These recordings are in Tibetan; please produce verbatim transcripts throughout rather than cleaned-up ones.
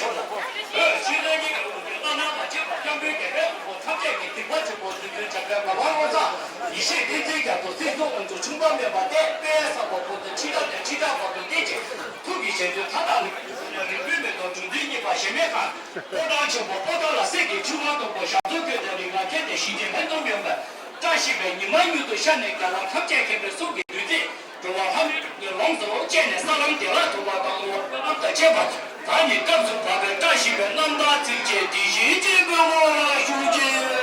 ཆོས་ལྷན་གྱི་ལུང་གི་བླ་ན་མ་མཆིས་པ་སྐྱབས་མགོན་རྒྱལ་བའི་དབང་པོ་ཐམས་ཅད་ཀྱི་སྡིག་པ་ཆེན་པོ་ཟིལ་གནོན་བྱ་བའི་གོ་འཕང་མངོན་སངས་ཡེ་ཤེས་ཏིང་འཛིན་རྒྱ་མཚོ་སྲིད་གསུམ་དབང་ཕྱུག་མཆོད་པ་མེད་པ་སྟེ། དཔལ་བཟང་པོ་ཁོ་ཚོ་འཆི་བདག་ནས་འཆི་བདག་བར་དུ་བསྟེན་ཅིང་ཐུགས་ཀྱི་བཞེད་དོན་མཐའ་དག་ལ་རིག་པའི་མེ་ཏོག་འབྱུང་འཛིན་གཉིས་པ་གཞལ་མེད་ཁང་། ཕོ་བྲང་ཆེན་པོ་པོ་ཏཱ་ལ་གསེར་གྱི་ཆུ་དབང་སྟོང་པོ་ཞབས་ཏོག་བཀོད་དེ་རིགས་ལ་མཁས་ཏེ་ཞི་བདེ་ལྷན་འཛོམས་ཡོང་བའི། བཀྲ་ཤིས་པའི་ཉི་མ་མྱུར་དུ་ཤར་ནས་རྒྱ་ལམ་ཐམས་ཅད་མཁྱེན་པའི་གསུང་གི་བདུད་རྩི། འགྲོ་བ་ལྷ་མིའི་ལོངས་སུ་སྤྱད་ནས་ས་ལམ་བདེ་བླག་ཐོབ་པ་དང་། འོ་ལམ་དང་བཅས་པ་ད་ནི་སྐབས་སུ་བབ་པའི་བཀྲ་ཤིས་པའི་རྣམ་ཐར་ཚིགས་བཅད་འདི་བཞིན་ཅེས་འབུལ་བར་ཞུ་ཅིག།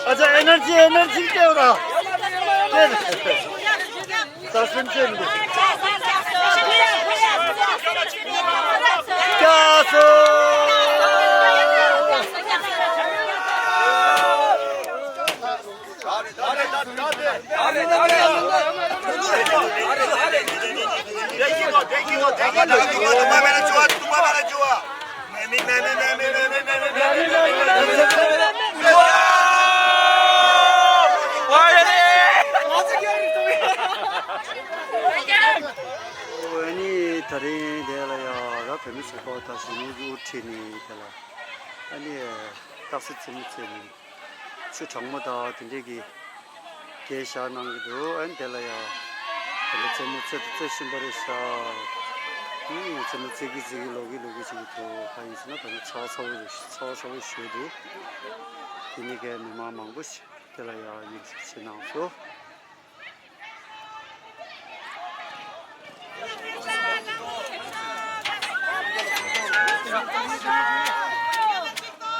ཨ་ཅག་ཨེ་ནར་ཇི་ཨེ་ནར་ཇི་སྐྱེའོ་ར། ད་སེམས་ཅན་འདི། སྐྱ་སོ། ཨ་ནི་ད་རིང་དེ་ལ་ཡ་ར་བོད་མི་ཚོགས་པ་དང་གཞོན་ནུ་དབུ་ཁྲིད་ནས་དེ་ལ་ཨ་ནི་སྟག་གཟིག་རྩེད་མོ་རྩེ་ནས་ཆུ་གྲང་མོ་དང་དེ་འདྲས་ཀྱི་རྒྱས་བཞག་གནང་གི་འདུག་ཨ་ནི་དེ་ལ་ཡ་དེ་ལ་རྩེད་མོ་རྩེ་རྩེ་བཞིན་པ་རེད་ཤག་ཨ་ནི་རྩེད་མོ་རྩེ་གི་རྩེ་གི་ལོག་གི་ལོག་གི་བྱེད་ཀྱི་འདུག་གང་ཡིན་ཟེར་ན་ད་ནི་ཚ་བ་ཚ་བོ་རེད། ཚ་བ་ཚ་བོ་ཞེ་འདུག་དེ་ནི་གའི་མི་མང་མང་པོ་ཞིག་དེ་ལ་ཡ་མཉམ་ཞུགས་བྱེད་གནང་སོང་།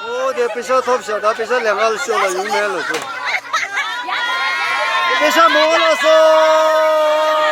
ཨོ་དེ་པེ་ཤ་ཐོབ་ཤག་ད་པེ་ཤ་ལེན་ག་ལ་ཤོག་ལ་ཡོང་མེད་ལ་ཤོག་པེ་ཤ་མོ་ལ་སོ།